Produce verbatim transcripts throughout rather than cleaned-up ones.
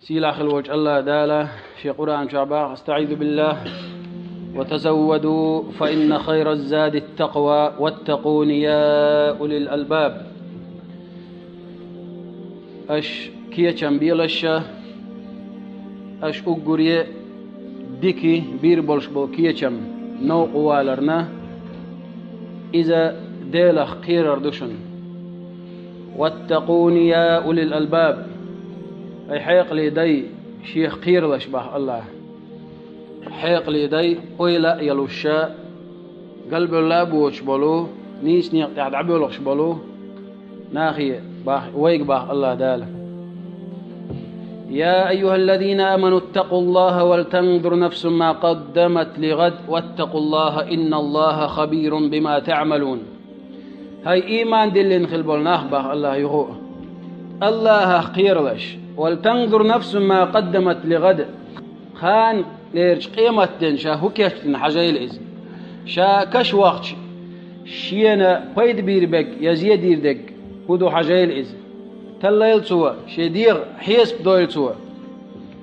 Сийлахь хила волчу АллахӀ Дала шен Къуръан чохь боху: أستعيذ بالله: وتزودوا فإن خير الزاد التقوى واتقون يا أولي الألباب. Аша кечам белаш, аша уггаре дика бийр болуш болу кечам новкъа валарна, иза Делах кхерар ду шуна. واتقون يا أولي الألباب. Ай хьекъале дай, шех кхералаш боху АллахӀа. Хьекъале дай, ойла а йолуш, галбевлла а боцуш болу, нийса некъа тӀехь дӀабоьлхуш болу нахе боху, вайга боху АллахӀ Дала: يا أيها الذين آمنوا اتقوا الله ولتنظر نفس ما قدمت لغد واتقوا الله إن الله خبير بما تعملون. ХӀай, ийман диллина хила болу нах, боху АллахӀа юха а, АллахӀах кхералаш. ولتنظر نفس ما قدمت لغد. Ханна лерчу къематден ша хӀун кечдина хьажийла иза. Ша каш вахча, шена пайда бийр берг я зе дийр дерг хӀун ду хьажийла иза. Таллайла цо, шен дегӀан хьесап дойла цо.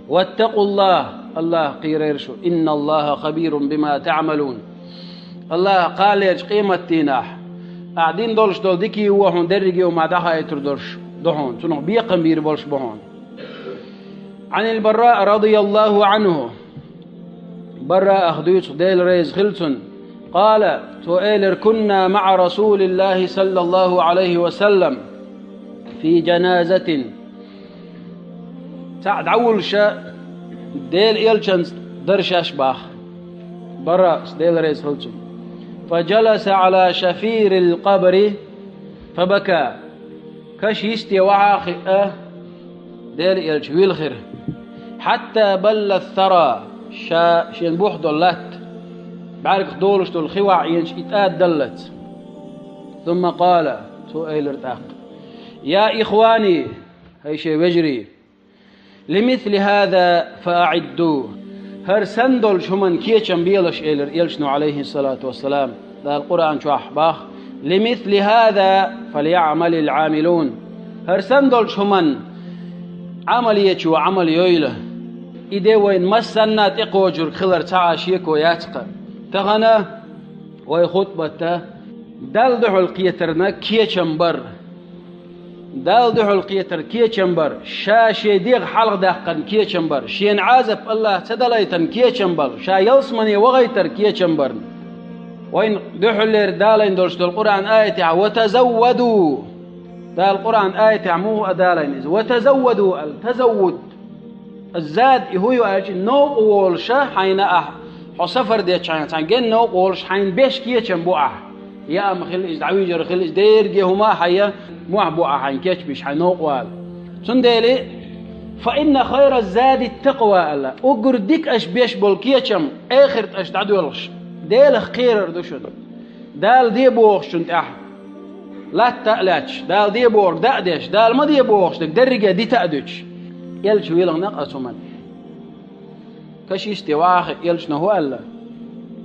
واتقوا الله, АллахӀах кхерайла шу. إن الله خبير بما تعملون. АллахӀа кхана лерчу къематдийнахь ахь дина долуш долу дикий вон хьуна дерриге а ма дӀахаийтур долуш ду хьуна, цунах бекхам бийр болуш бу хьуна. عن البراء رضي الله عنه. Бараах дуьйцу, Дела реза хила цунна. قال, цо элира: كنا مع رسول الله صلى الله عليه وسلم في جنازة. Цхьаъ дӀавуллуш Делан элчанца дара шаьш, боху. Бараъс, Дела реза хила цунна. فجلس على شفير القبر فبكى. Каш йисте вахьа а хиъна, Делан элча вилхира. حتى بل الثرى, ша шена буьхь долу латта, бӀаьргах долуш долу хи вахьа эцча, и тӀадаллалц. ثم قال, цо элира тӀаккха: يا إخواني, хӀай шен вежарий, لمثل هذا فأعدوا. ХӀара санна долчу хӀуманна кечам белаш, элира элчано, عليه الصلاة والسلام. Дала Къуръан чохь боху: لمثل هذا فليعمل العاملون. ХӀара санна долчу хӀуманна Ӏамал ечо Ӏамал йойла. И де вайна массанна а тӀекхочург хилар цхьа а шеко яц-кха. Тахана вай хутбат Далла дуьхьал кхетарна кечам бар. Далла дуьхьал кхетар кечам бар, ша шен дегӀ хьалха даккхарна кечам бар, шена Ӏазап АллахӀа ца далийтарна кечам бар, ша ялсамане вахийтар кечам бар. Вайна дуьхьаллера далийна долуш долу Къуръан аятехь: وتزودوا. Дала Къуръан аятехь муха а далийна иза: وتزودوا аьлла, тазаввуд. Зад и хӀун ю аьлча, новкъа волуш хьайна ахь, хьо сафар дечхьана цхьана генна новкъа волуш хьайна беш кечам бу ахь. Яам хила иза, дӀавижар хила иза, дерриге хӀума а хьайна мохь бу ахь хьайна кечбеш, хьайн новкъа вала. Цундела, فإن خير الزاد التقوى аьлла, уггар дика аша беш болу кечам, эхарт аша дӀадоьлхуш, Делах кхерар ду шуна. Дала де бохучунна тӀехь латта а лаьтташ, Дала де бохург дӀа а деш, Дала ма де бохуш дерг дерриге дита а дуьтуш, элча вилхина-кх оцу хӀуманна. Каш йисте вахьа а хиъна, элчано хӀун аьлла: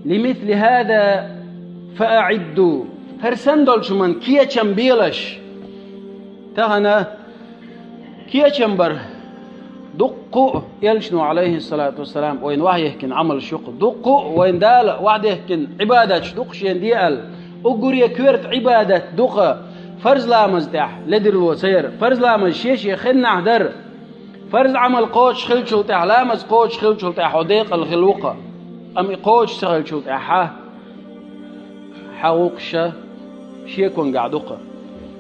لمثل هذا فأعدوا. ХӀара санна долчу хӀуманна кечам белаш. Тахана кечам бар дуккха а, элчано, عليه الصلاة والسلام, вайна вахьа яхкина Ӏамалш ю-кх. Дуккха а вайна Дала вахьа дехкина Ӏибадаташ ду-кх шена де аьлла. Уггаре коьрта Ӏибадат ду-кх фарз ламаза тӀехь ледарло ца яр. Фарз ламаз шен-шен хеннахь дар. Фарз Ӏамал кхочуш хиллачул тӀехь, ламаз кхочуш хиллачул тӀехь хьо декъала хила ву-кх. Амма и кхочуш ца хиллачул тӀехь хьан гӀуллакхаш шеконгахь ду-кх.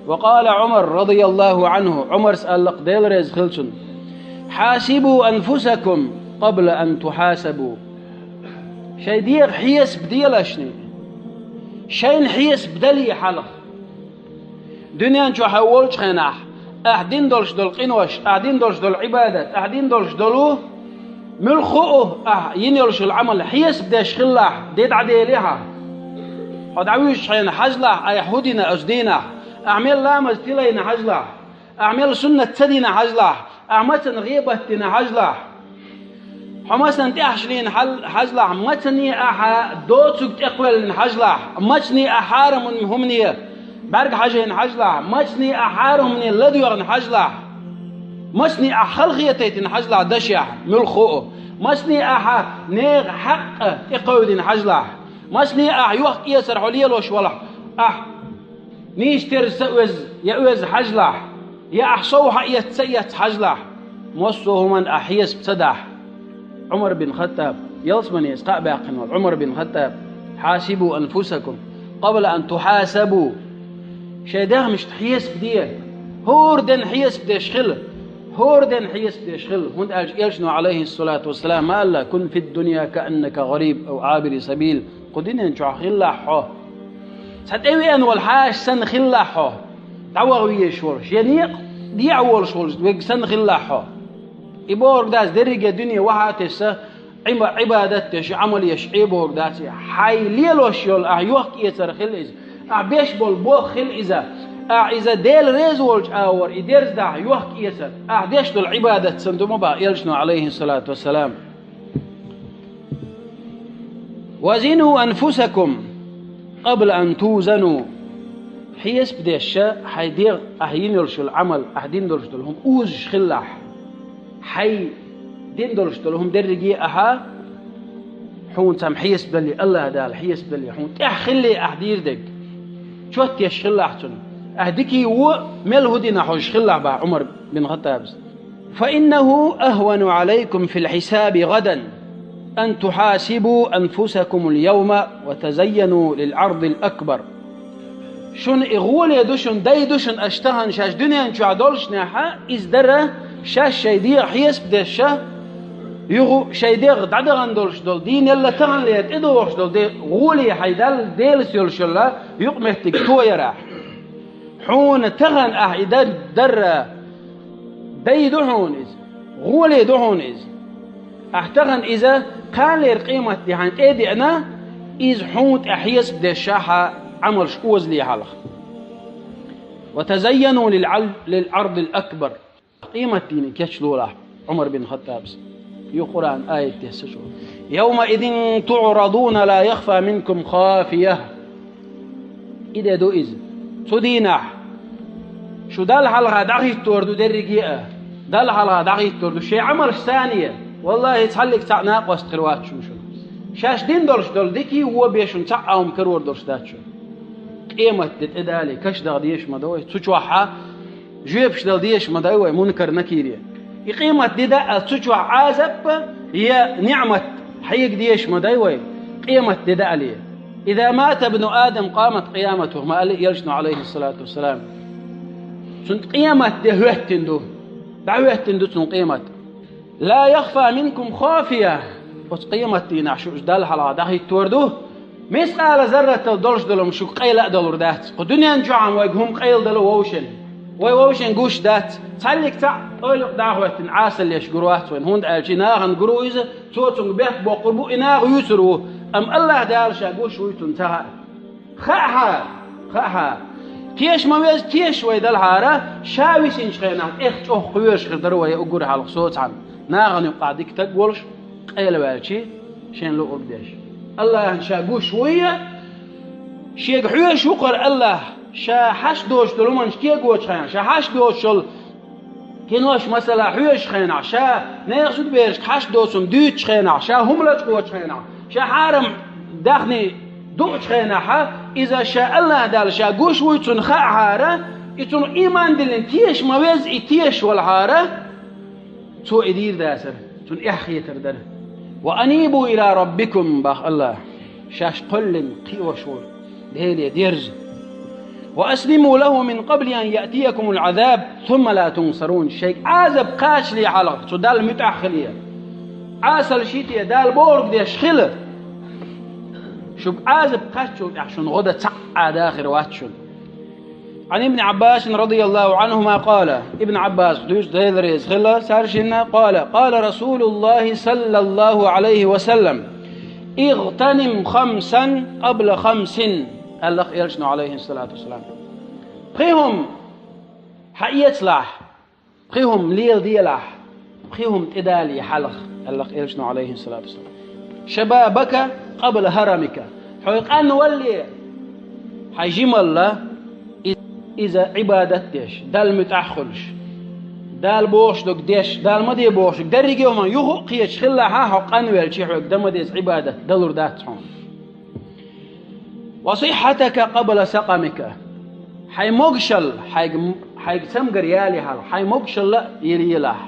وقال عمر رضي الله عنه, Ӏумарс аьлла-кх, Дела реза хила цунна: حاسبوا أنفسكم قبل أن تحاسبوا. Шайн дегӀан хьесап делашний, шайна хьесап дале хьалха. Дуьнен чохь хьо волчу хенахь, ахь дина долуш долу къинош, ахь дина долуш долу Ӏибадат, ахь дина долуш долу муьлхха а ахь йина йолуш йолу Ӏамал хьесап деш хилалахь, де дӀаделахь. Хьо дӀавуьжучу хенахь хьажалахь, айхьа хӀун дина оцу дийнахь, ахь мел ламаз тилийна хьажалахь, ахь мел суннат ца дина хьажалахь, ахь мацанна гӀийбат дина хьажалахь. Хьо мацанна тӀаьхьаш лийна хьал-, хьажалахь, мацанне ахьа доцург тӀекхоьллина хьажалахь, мацанне ахьа хьарам хӀумане бӀаьрг хьажийна хьажалахь, мацанне ахьа хьарам хӀумане ладоьгӀна хьажалахь. Масане ахь халахетийтина хьажалахь дашехь, муьлха хуу. Масане ахьа нехан хьакъ тӀекхевдина хьажалахь. Масане ахь йохк-эцар хьо лелош валахь, ахь нийсса терза ца оьзу, я оьзу хьажалахь, я ахь сов хьаэцна ца эцна хьажалахь. Массо а хӀуманна ахь хьесап ца дахь. Ӏумар бин Хаттаб, ялсамане иза кхаъ баьккхина волу Ӏумар бин Хаттаб: «Хьасибу анфусакум къабла ан тухьасабу». Шайн дегӀмашна хьесап де. ХӀора ден хьесап деш хила. ХӀора ден хьесап деш хила. ХӀунда аьлча Элчано, Ӏалайхиссалату вассалам, ма аьлла: «Кун фид дунья кааннака гӀариб ав Ӏабиру сабил». Кху дуьнен чохь хилалахь хьо цхьа тӀевеана волу хьаша санна хилалахь хьо, дӀаваха везаш волуш, я некъа дехьа волуш волуш верг санна хилалахь хьо. И бохург дац, дерриге дуьне вахьа а тесна, Ӏиба-, Ӏибадат деш, Ӏамал еш Ӏе бохург дац и. Хьайн лелош йолу ахь йохк-эцар хила иза. Ахь беш болу болх хила иза. Ахь иза Дела реза волчу агӀор и дерзадахь, йохк-эцар. Ахь деш долу Ӏибадат санна ду ма боху Элчано, Ӏалайхиссалату вассалам. «Вазину анфусакум къабла ан тузану». Хьесап деш, хьайн дегӀ ахь йина йолуш йолу Ӏамал, ахь дина долуш долу хӀума узуш хилалахь. Хьайн дина долуш долу хӀума дерриге а ахьа, хьуна цхьамма хьесап дале, АллахӀ Дала хьесап дале, хьуна тӀехь хилале ахь дийр дерг. Чот еш хилалахь цунна. Ахь дикий вон мел хӀун дина хьожуш хилалахь боху Ӏумар бин Хаттабас. «Фа иннаху ахвану Ӏалайкум фил хьисаби гӀадан ан тухьасибу анфусакумул явма ва тазайяну лил Ӏардил акбар». Шуна и гӀоле ду шуна, дай ду шуна аша тахана шаьш дуьнен чохь доллушехь, иза дара шаьш шайн дегӀ хьесап деш, юха шайн дегӀ дӀадахана долуш долу, дийнал а таханлера тӀедогӀуш долу де-, гӀоле хьайн Далла, Делаца йолуш йолу юкъаметтиг тоярахь. Хьуна тахана ахь и дан дарра дай ду хьуна иза, гӀоле ду хьуна иза. Ахь тахана иза кханлера къематде хьайна тӀе а деана, иза хьуна тӀе хьесап деш хьан Ӏамалш озале хьалха. «Ва тазайяну лил Ӏал-, лил Ӏардил акбар». Къематдийне кечлолахь, Ӏумар бин Хаттабас. Ю Къуръан аят тесса чу: «Явмаизин туӀрадуна ла яхфа минкум хафия». И де ду иза. Цу дийнахь шу Далла хьалха дӀахӀиттор ду дерриге а. Далла хьалха дӀахӀиттор ду шайн Ӏамалш санна. Валлахи, цхьаллиг цхьаъ накъост хир вац шуна шуна. Шаьш дина долуш долу дикий вон бен шуна цхьаъ а хӀума карор долуш дац шуна. Къематде тӀедале, каш даха дезаш ма ду вай. Цу чохь а жоьпаш дала дезаш ма дай вай Мункар, Накире. И къематде даа, цу чохь Ӏазап я ниӀмат хьега дезаш ма дай вай, къематде даале. «Иза мата ибну Адам, къамат къияматуху», ма аьлла Элчано, Ӏалайхиссалату вассалам. Цунна къематде хӀоьттина ду, дӀахӀоьттина ду цунна къемат. «Ла яхфа минкум хафия». Оцу къематдийнахь шу Далла хьалха дӀахӀиттор ду. Мискъала зарратал долуш долу хӀума шуьга къайла а долур дац. Кху дуьнен чохь а вайга хӀума къайладало вовшийн. Вай вовшийн гуш дац. Цхьаллиг цхьаъ къойлукъ дӀахӀоьттина Ӏасаллеш гур вац вайна, хӀунда аьлча и нахана гур ву иза, цо цуьнга бехк боккхур бу, и наха юьйцур ву. Амма АллахӀ Дала ша гуш вуй цунна ца хаьа. Хаьа хьара, хаьа хьара. Теша ма веза, теша вай далахьара, ша висинчу хенахь тӀех чӀогӀа кхоьруш хир дара вай уггар хьалха соцахьана. Нахана юкъахь дика стаг волуш, къайлаваьлчи, шен луург деш. АллахӀна ша гуш вуй, шега хьоьжуш ву кхара АллахӀ, ша хьашт доцуш долу хӀуманаш кегочу хенахь, ша хьашт доцуш долу кинош, масала, хьоьжуш хенахь, ша нехан зудаберашка хьашт доцу хӀума дуьйцучу хенахь, ша хӀума лачкъочу хенахь, ша хьарам даьхни дуучу хенахь, иза ша АллахӀ Далла ша гуш вуй цунна хаьа хьара, и цунна ийман диллина теша ма веза, и теша валахьара, цо и дийр дацара, цунна эхь хетар дара. «Ва анибу ила раббикум», бах АллахӀ, шаьш кхоьллина кхиош волу Деле дерза. «Ва аслиму лаху мин къабли ан яътиякумул азаб, сумма ла тунсарун». Шайга Ӏазап кхачале хьалха цу Далла муьтӀахь хиле. Ӏасалла ши те Дала бохург деш хила. Шуьга Ӏазап кхаччул тӀаьхьа шуна гӀо дан цхьа а дахар вац шуна. عن ابن عباس رضي الله عنهما قال، Ибн Ӏаббас, дуьйцу Дела реза хила цаьршинна, قال، قال رسول الله صلى الله عليه وسلم: «اغتنم خمسا قبل خمس», аьлла Элчано, Ӏалайхиссалату вассалам. Пхи хӀума хьаэцалахь, пхи хӀума леладелахь, пхи хӀума тӀедале хьалха, аьлла Элчано, Ӏалайхиссалату вассалам. «Шабабака къабла харамика». Хьо къанвалале, хьайн жималла, и-, иза Ӏибадат деш, Далла муьтӀахь хуьлуш. Дала бохуш дог деш, Дала ма де бохуш дог дерриге а хӀума юха а кхеташ хилалахь, хьо къанвелча хьоьга дан ма деза Ӏибадат далур дац хьуна. «وصحتك قبل سقمك». Хьайн могушалла хьайга, хьайга цамгар яле хьалха, хьайн могушалла а йилийлахь.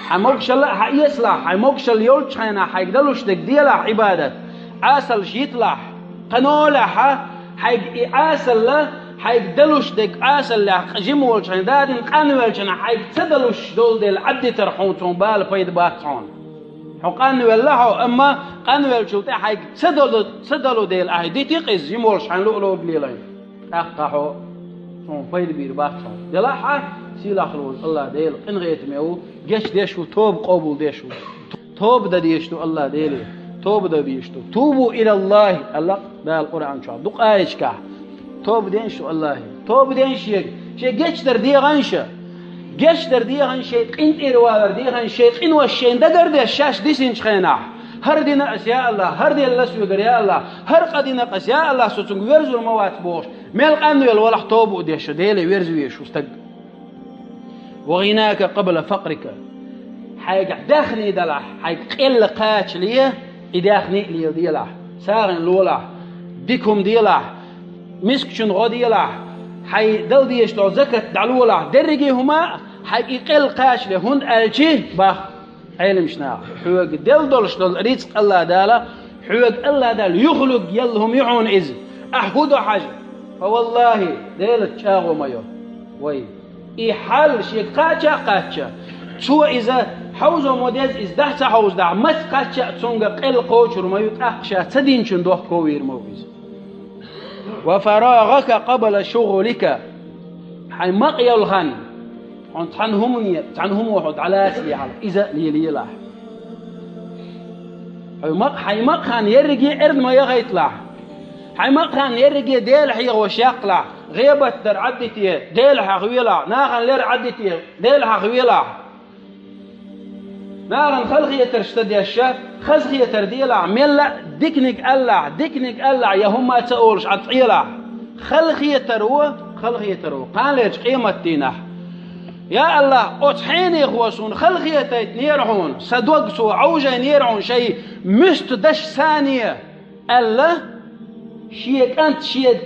Хьайн могушалла а хьаэцалахь, хьайн могушалла йолчу хенахь хьайга далуш дерг делахь Ӏибадат, Ӏасалш йиталахь, кханолехьа, хьайга и Ӏасалла, хьайга далуш дерг Ӏасаллехь жима волчу хенахь, дадина къанвелча хенахь хьайга ца далуш долу дела Ӏаддитар хьуна цунна бала пайда бац хьуна. Хьо къанвелла хьо, амма къанвеллачул тӀаьхьа хьайга ца дало, ца дало дела, ахьа дитий-кх иза, жима волуш хьайн луъ-луъург лелайна. ТӀаккха хьо цунна пайда бийр бац хьуна. Делахь а, сийлахь волу Аллах Дела къинхетаме ву, гечдеш ву, тоба къобалдеш ву. Тоба дан дезаш ду Аллах Деле, тоба дан дезаш ду. «توبوا إلى الله», аьлла Дала Къуръан чохь дукха аяташкахь. Тоба ден шу Аллахе. Тоба ден шега. Шен гечдар дегӀан ша. Гечдар дегӀан шен къинтӀера валар дегӀан шен къинош шен дагар деш шаьш дисинчу хенахь. ХӀара дина ас, я Аллах, хӀара делла соьгара, я Аллах, хӀара къа дина ас, я Аллах, со цунга верзур ма вац бохуш. Мел къанвелла валахь тоба а деш, Деле верза везаш ву стаг. «وغناك قبل فقرك». Хьайга даьхний далахь, хьайга къелла кхачале, и даьхний а леладелахь, сагӀина лолахь, дика хӀума делахь, мискачун гӀо делахь, хьайн дала дезаш долу закат дӀалолахь, дерриге а хӀума а хьайга и къелла кхачале, хӀунда аьлча бах Ӏеламчу наха, хьоьга делла долуш долу рицкъ Аллах Дала, хьоьга Аллах Дала юхалург елла хӀума ю хьуна иза. Ахь хӀун до хьажа? Фа валлахӀи, Делаца чӀагӀо ма йо. Вай. И хьал шега кхача а кхачча, цо иза хьовзо ма деза, иза дахь ца хьовзадахь, маца кхачча а цунга къелла кхочур ма ю, тӀаккха ша ца динчун дохковийр ма ву иза. «وفراغك قبل شغلك». Хьайн макъ йолу хан, хьуна цхьана хӀумане, цхьана хӀумо хьо дӀалацале хьала, иза а лелаелахь. Хьайн макъ, хьайн макъ хан ерриге а эрна ма яхайталахь. Хьайн макъ хан ерриге а Дела хьехош яккхалахь. ГӀебат дар Ӏаддите, Дела хьахавелахь. Нахана лер Ӏаддите, Дела хьахавелахь. Нахана халахетарш ца деш, хазахетар делахь, мелла а диканиг аллахь, диканиг аллахь, я хӀумма а ца олуш Ӏад Ӏелахь. Халахетар ву, халахетар ву, кханалерчу къематдийнахь. Я АллахӀ, оцу хьенехо суна халахетайтинера хьуна, сан дог цо Ӏовжайнера хьуна шайн муьста даш сане. Аьлла, шен кӀант, шен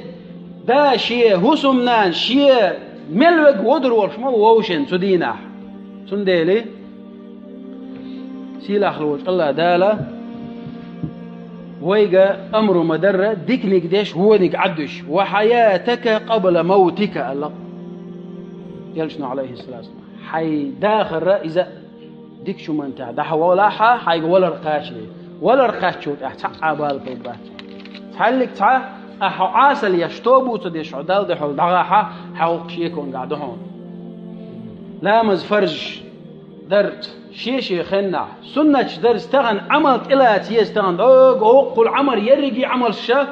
да, шен хӀусамнана, шен мел вега водур волуш ма ву вовшен цу дийнахь. Цундела сийлахь лоцу АллахӀ Дала вайга амру ма-дарра, диканиг деш, вониг Ӏаддуьш. «Ва хьаятака къабла мавтика», аьлла Элчано, Ӏалайхиссалату вассалам. Хьайн дахарра иза дикачу хӀуманна тӀехь дӀахьа валахьа, хьайга валар кхачале. Валар кхаччул тӀаьхьа цхьа а бала пайда бац. Цхьаллиг цхьа, ахьа хьо Ӏасал еш, тоба ца деш хьо Далла дуьхьал дӀагӀахьа, хьан гӀуллакх шеконгахь ду хьуна. Ламаз фарзаш дарца, шен-шен хеннахь, суннаташ дарца тахана Ӏамал тӀелаца еза тахана, дог, гӀовгӀа, кхул Ӏамар, ерриге а Ӏамалша,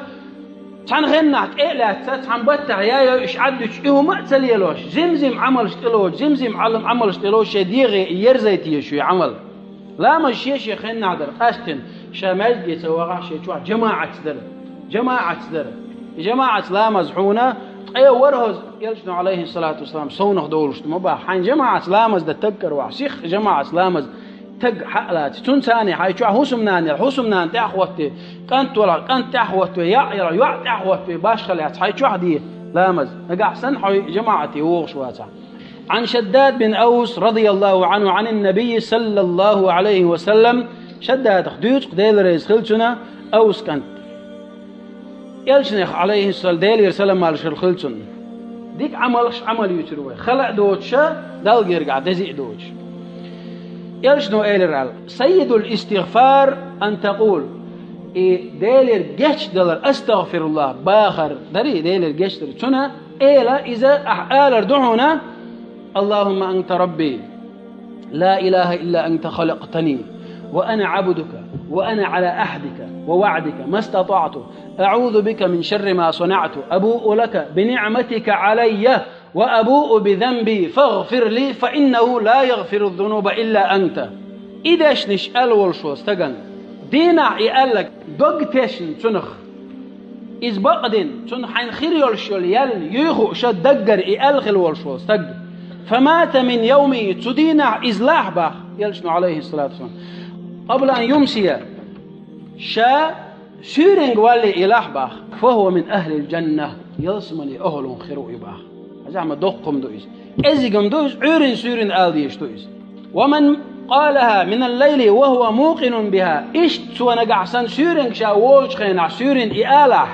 цхьана хеннахь тӀе а лаьцна, цхьана баттахь яй-йой уьш Ӏаддуьтуш, и хӀума а ца лелош, зим-зим Ӏамалш тӀелоцу, зим-зим Ӏалам Ӏамалш тӀелоцу шайн дегӀе и ерзайта еза шен Ӏамал. Ламаз шен-шен хеннахь дара, къаьстина, ша маьждиге ца вахахь, шен чохь жамаӀатца дара. ЖамаӀатца дара. И жамаӀатца ламаз хьуна ткъе ворхӀазза Элчано, Ӏалайхиссалату вассалам, совнах долуш ду ма баха. Хьайн жамаӀатца ламаз дан таг каравахь, сиха жамаӀатца ламаз таг хьа а лаца. Цунцане хьайн чохь хӀусамнана яла, хӀусамнана тӀаьхьахӀоттаве, кӀант валахь, кӀант тӀаьхьахӀоттаве, яӀ яла, йоӀ тӀаьхьахӀоттаве, башхалла яц, хьайн чохь де ламаз. Нагахь санна хьо жамаӀате вогӀуш вацахь. عن شداد بن أوس رضي الله عنه عن النبي صلى الله عليه وسلم. Шаддадах дуьйцу-кх, Дела реза хила цунна, Аус кӀант. Элчанах, Ӏалайхиссалам, Делера салам-маршалла хила цунна. Дика Ӏамалш Ӏамал юьйцур вай. Хала а доцуша, Далла гергахь деза а доцуш. Элчано элира аьлла: «سيد الاستغفار أن تقول». И Делера гечдалар, астагӀфируллахӀ бахар дарий, Делера гечдар. Цуьнан эла иза ахь алар ду хьуна: «اللهم أنت ربي، لا إله إلا أنت، خلقتني وأنا عبدك، وأنا على عهدك ووعدك ما استطعت، أعوذ بك من شر ما صنعت، أبوء لك بنعمتك علي وأبوء بذنبي، فاغفر لي، فإنه لا يغفر الذنوب إلا أنت». И дешнаш аьлла волуш волу стагана, дийнахь и аьлларг дог тешна цунах, иза бакъдина, цунна хьайна хир йолуш йолу ял юй хууш даггара и аьлла хила волуш волу стаг, فمات من يومه, цу дийнахь иза лахь бах, элчано, عليه الصلاة والسلام, قبل أن يمسي, ша суьйренга валле и лахь бах, فهو من أهل الجنة, ялсамане охӀлун хир ву и бах. Хьажахь, ма доккха-м ду иза. КӀезиг-м ду иза, Ӏуьйрин-суьйрин ала дезаш ду иза. ومن قالها من الليل وهو موقن بها, иштта цо нагахь санна суьйренга ша волчу хенахь суьйрина и алахь,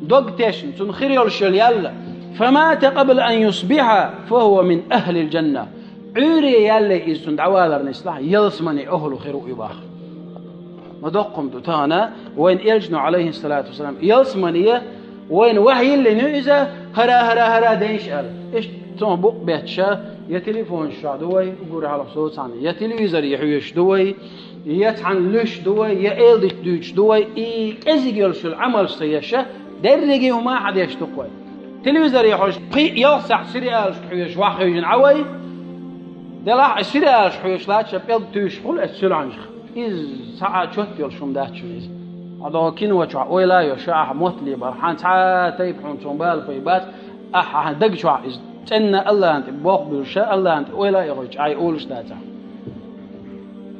дог тешна, цунна хир йолуш йолу ял, فمات قبل أن يصبح فهو من أهل الجنة. Ӏуьйре ялле иза цунна дӀавалар нислахь, ялсамане охӀлу хир ву и бах. Ма доккха-м ду тахана, вайн элчано, عليه الصلاة والسلام, ялсамане вайна вахьйиллина ю иза, хӀара, хӀара, хӀара дайша аьлла. Иштта цунах букъ бетташ, я телефонаш чохь ду вай, уггар хьалха соцахьана, я телевизоре хьоьжуш ду вай, я цхьана луьйш ду вай, я эладита дуьйцуш ду вай, и кӀезиг йолуш йолу Ӏамалш ца еш, дерриге хӀума хьан деш ду-кх вай. Телевизоре хьожуш, кхин а ялх сахьт сериалашка хьоьжуш вахьа хьуьйжина Ӏа вай, делахь а сериалаш хьоьжуш лаьтташ, пӀелг туьйсуш хуьлу эцу суьлхьанчах. Иза цхьа а чот йолуш хӀума дац шуна иза. Хьо догӀу кино чохь ойла а йо, ша ахь мотт лебар, хьан цхьа а тайпа хьуна цунна бала пай бац, ахь ахьа даг чохь иза цӀенна АллахӀан тӀе болх буьллуш, АллахӀан тӀе ойла а йохуьйтуш, Ӏай олуш дацахь.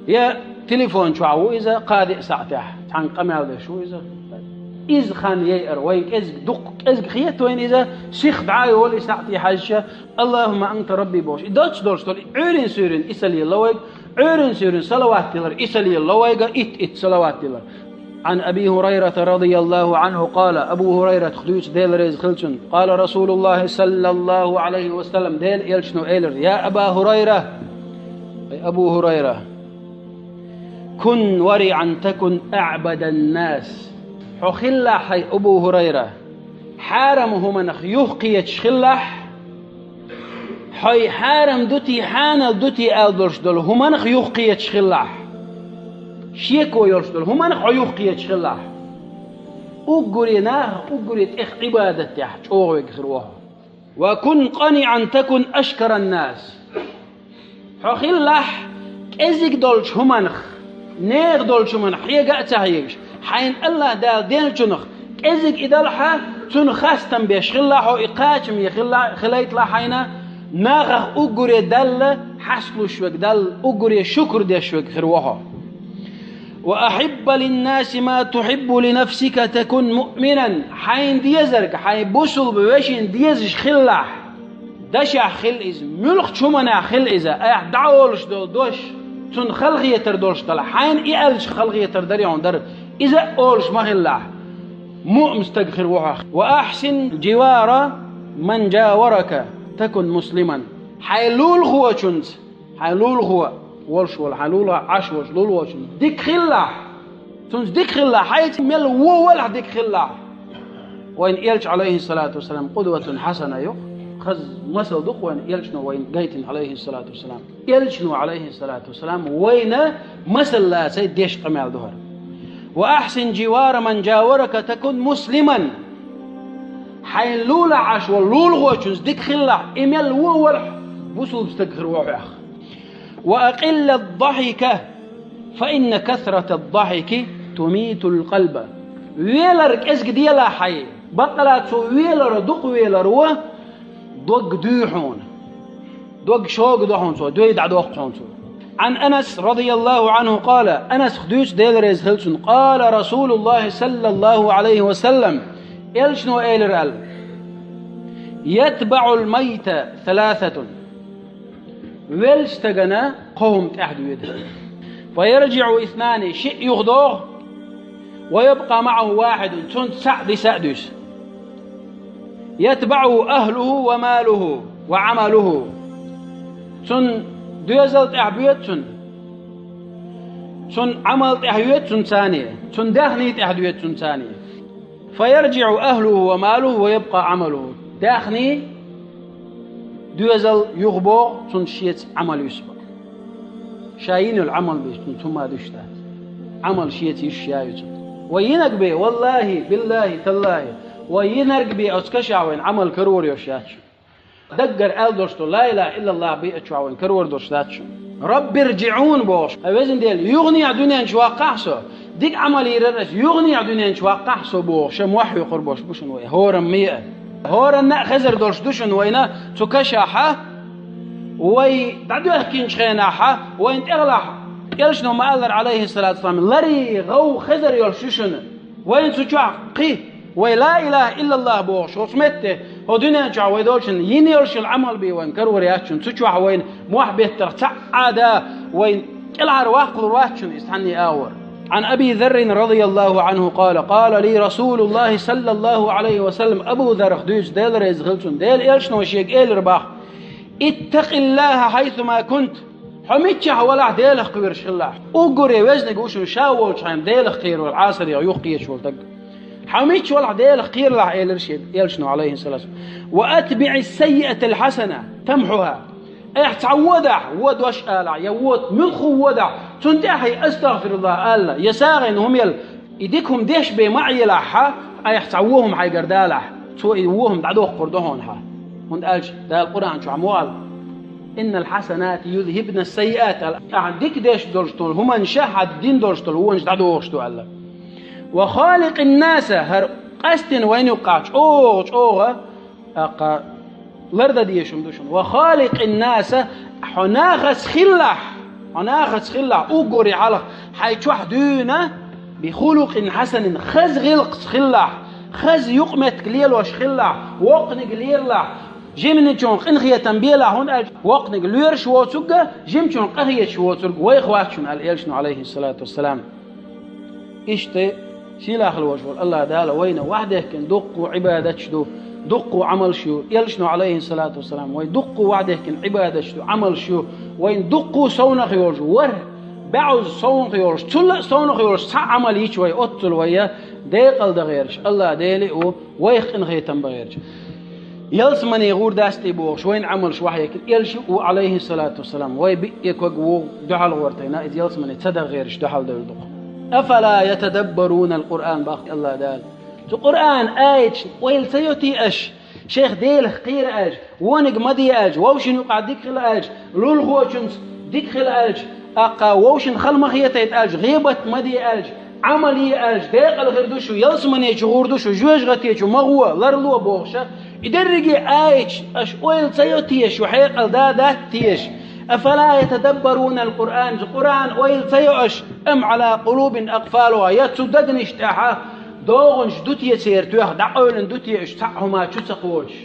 Я телефон чохь ву иза, кхаа-деа сахьтехь цхьаьнга къамел деш ву иза. Иза хан яйар вайн кӀезиг дуккха, кӀезиг хета вайна иза, сиха дӀа а йолу и сахьте хьаьжча, اللهم أنت ربي бохуш. И доцца долуш долу, и Ӏуьйрин-суьйрин и ца лелало вайга, Ӏуьйрин-суьйрин салават дилар и ца лелало вайга, итт-итт салават дилар. عن أبي هريرة رضي الله عنه قال, Абу ХӀурайратах дуьйцу, Дела реза хила цунна: قال رسول الله صلى الله عليه وسلم, Делан элчано элира: يا أبا هريرة, хӀай Абу ХӀурайра, كن ورعا تكن أعبد الناس. Хьо хилалахь, хӀай Абу ХӀурайра, хьарам хӀуманах юхакхеташ хилалахь, хьо и хьарам ду те, хьанал ду те аьлла долуш долу хӀуманах юхакхеташ хилалахь. Шеко йолуш долу хӀуманах хьо юхакхеташ хилалахь. Уггаре нахах, уггаре тӀех Ӏибадат тӀехь чӀогӀа верг хир ву хьо. وكن قنعا تكن أشكر الناس. Хьо хилалахь кӀезиг долчу хӀуманах, нехан долчу хӀуманах хьега а ца хьегаш, хьайна АллахӀ Дала деллачунах кӀезиг и далахь, цунах хастам беш хилалахь хьо, и кхачаме хила-, хилийталахь хьайна, нахах уггаре Далла хьасталуш верг, Далла уггаре шукр деш верг хир ву хьо. وأحب للناس ما تحب لنفسك تكن مؤمنا. Хьайна дезарг, хьайн бусулба вешина дезаш хилалахь. Дашехь хила иза, муьлххачу хӀуманехь хила иза, айхьа дӀаолуш долу дош, цунна халахетар долуш далахь, хьайна и аьлча халахетар дарий хьуна дара, иза а олуш ма хилалахь, муъмин стаг хир ву хьо. وأحسن جوار من جاورك تكن مسلما. Хьайн лулахочунца, хьайн лулахо волуш волу, хьайн лулахо Ӏаш волчу лулахочунца дика хилалахь. Цунца дика хилалахь, хьайца мел вон валахь дика хилалахь. Вайн элча, عليه الصلاة والسلام, قدوة حسنة ю, хаза масал ду-кх вайн элчано вайна гайтина, عليه الصلاة والسلام. Элчано, عليه الصلاة والسلام, вайна масал лацай деш къамел ду хӀара. وأحسن جوار من جاورك تكن مسلما. Хьайн лулахь Ӏаш волу лулахочунца дика хилалахь, и мел вон валахь бусулба стаг хир ву хьох. وأقل الضحك فإن كثرة الضحك تميت القلب. Велар кӀезиг делахь хьайн, баккъала цо велар дукха велар ву, дог дуьй хьуна. Дог шога до хьуна цо, дуьй дӀадоккху хьуна цо. عن أنس رضي الله عنه قال, Анасах дуьйцу, Дела реза хила цунна: قال رسول الله صلى الله عليه وسلم, элчано элира аьлла: يتبع الميت ثلاثة. Веллачу стагана кхо хӀума тӀаьхьа доьду. فيرجع اثنان, шиъ юхадогӀу, ويبقى معه واحد, цунца цхьаъ диса а дуьсу. يتبعه أهله وماله وعمله. Цунна доьзал тӀаьхьа боьду цунна. Цунна Ӏамал тӀаьхьа йоьду цунна царна. Цунна даьхний тӀаьхьа доьду цунна царна. فيرجع أهله وماله ويبقى عمله. Даьхний, доьзал юхабогӀу, цунна шеца Ӏамал юьсу боху. Ша йина йолу Ӏамал бен цунна хӀума дуьсуш дац. Ӏамал шеца юьсуш яц цунна. Вай йинарг бен, валлахӀи, биллахӀи, таллахӀи, вай йинарг бен оцу кашахь вайна Ӏамал карор йолуш яц шуна. Даггара аьлла долуш долу ла илахӀа иллаллахӀ бен оцу чохь вайна карор долуш дац шуна. رب ارجعون бохуш, хӀай везан Дела, юханехьа дуьнен чу ваккхахьа со. Дика Ӏамал йийр яра ас, юханехьа дуьнен чу ваккхахьа со бохуш, ша мохь хьоькхур болуш бу шуна вай. ХӀораммо а, хӀоранна а хезар долуш ду шуна вайна цу кашахьа. Вай дӀадоьхкинчу хенахь, вайна тӀехь лахь, элчано ма-аллара, Ӏалайхиссалату вассалам, ларий гӀов хезар йолуш ю шуна. Вайна цу чохь кхин, вай ла илаха иллаллах бохуш, оцу метте, хӀо дуьнен чохь вай долчун йина йолуш йолу Ӏамал бен вайна карор яц шуна. Цу чохь вайна мохь беттарх цхьа а да, вайна кӀелхьара ваккхалур вац шуна иза цхьанне агӀор. Ӏан Аби Заррин радияллаху Ӏанху къала, къала ли Расулуллахи саллаллаху Ӏалайхи ва саллам, Абу Заррах дуьйцу, Дела реза хила цунна, Делан элчано шега элира боху: «Иттакъиллаха хьайсума кунт». Хьо миччахь валахь, Делах кхоьруш хилалахь. Уггаре везаниг ву шуна ша волчу хьайна Делах кхерор, Ӏасарех юхакхеташ волу стаг. Хьо мичча валахь, Делах кхералахь, элира шега элчано, Ӏалайхиссалату вассалам. «Ва атбиӀис саййиатал хьасана тамхьуха». Айхьа цхьа вон дахь, вон дош алахь, я вон муьлхха вон дахь, цунна тӀаьхье астагӀфируллах ала, я сагӀина хӀума яла, и дика хӀума деш бен ма Ӏелахь хьан, айхьа цхьа вон хӀума хьайгара далахь, цо и вон хӀума дӀадоккхур ду хьуна хьан. ХӀунда аьлча Дала Къуръан чохь ма аьлла: «Иннал хьасанати юзхибнас саййиат», аьлла. Ахьа дика деш долуш долу хӀуманаш хьан дина долуш долу вонаш дӀадохуш ду аьлла. «Ва халикъин наса», хӀара къаьстина вайна юккъахь чӀогӀа, чӀогӀа, аккха, лардан дезаш хӀума ду шуна. «Ва халикъин наса», хьо нахаца хилалахь, хьо нахаца хилалахь, уггаре хьалха хьайн чохь дуьйна, «би хулукъин хьасанин», хаза гӀиллакхца хилалахь, хаза юкъаметтиг лелош хилалахь, воккханиг лелалахь, жимачунна къинхетам белахь, хӀунда аьлча воккханиг лоьруш воцург а, жимачунна къахеташ воцург вайх вац шуна аьлла элчано, Ӏалайхиссалату вассалам. Иштта сийлахь волуш волу АллахӀ Дала вайна вахдехкина дуккха Ӏибадаташ ду, дуккха Ӏамалш ю. Элчано, Ӏалайхиссалату вассалам, вай дуккха вахдехкина Ӏибадаташ ду, Ӏамалш ю. Вайна дуккха совнах йолуш, ворхӀ бӀозза совнах йолуш, цул а совнах йолуш цхьа а Ӏамал йича вай, оццул вай декъала дан гӀерташ, АллахӀ Дела а ву вайх къинхетам бан гӀерташ. Ялсамане гӀур дац те бохуш, вайна Ӏамалш вахдехкина элча а ву, Ӏалайхиссалату вассалам, вай биъ ког ву дуьхьал гӀортайна, иза ялсамане ца дан гӀерташ дуьхьал девлла ду-кх. «Афала ятадаббарунал Къуръан», боху АллахӀ Дала. Цу Къуръан аяташна ойла ца йо те аша, шайх Делах кхера аьлча, вониг ма де аьлча, вовшийн юкъахь дика хила аьлча, лулахочуьнца дика хила аьлча, аккха, вовшийн хала ма хетайта аьлча, гӀийбат ма де аьлча, Ӏамал е аьлча, декъала хир ду шу, ялсамане чу гӀур ду шу, жоьжахате чу ма гӀо, ларло бохуш а, и дерриге аяташ аша ойла ца йо те, шу хьекъал дан дац те аша? «Афала ятадаббарунал Къуръан», цу Къуръан ойла ца йо аша, «ам Ӏала къулубин акъфалуха», я цу дегнаш тӀехь догӀанаш ду те церан тоьхна, дӀакъевлина ду те уьш цхьа а хӀума чу ца кхочуш?